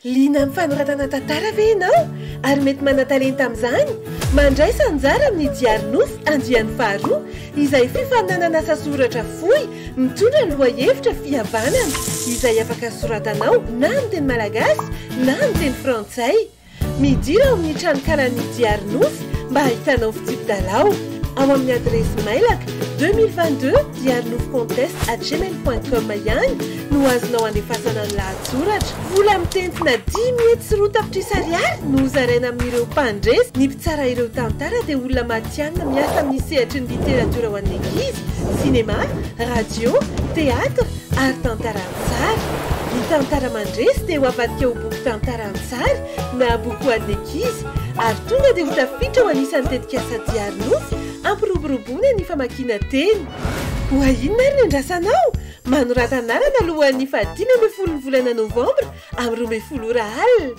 Liana amin'ny fanoratana tantara ve ianao ary mety manan-talenta amin'izany? Mandraisa anjara amin'ny Diary Nofy andiany faharoa, izay fifaninanana asa soratra fohy mitondra ny lohahevitra Fihavanana, izay afaka soratanao na amin'ny teny malagasy na amin'ny teny frantsay. Midira ao amin'ny tranonkalan'ny Diary Nofy mba hahitanao fitsipi-dalao. Ao amin'ny adiresy mailaka 2022 diarinofycontest at gmail point com ihany no azonao andefasana ny lahatsoratra. Vola mitentina 205 tapitrisa ariary no hozaraina amin'ireo mpandresy. Ny mpitsara ireo tantara dia olona matihanina miasa amin'ny sehatry ny literatiora ho an'ny ankizy, sinema, radio, teatra ary tantara an-tsary. Ny tantara mandresy dia ho avadika ho boky tantara an-tsary na boky ho an'ny ankizy ary tonga dia ho tafiditra ho anisan'ny tetikasa Diary Nofy hampiroboroboana ny famakiana teny. Koa inona ary ny andrasanao? Manorata anarana alohan'ny faha 15 ny volana novambra amin'ny 12 ora alina.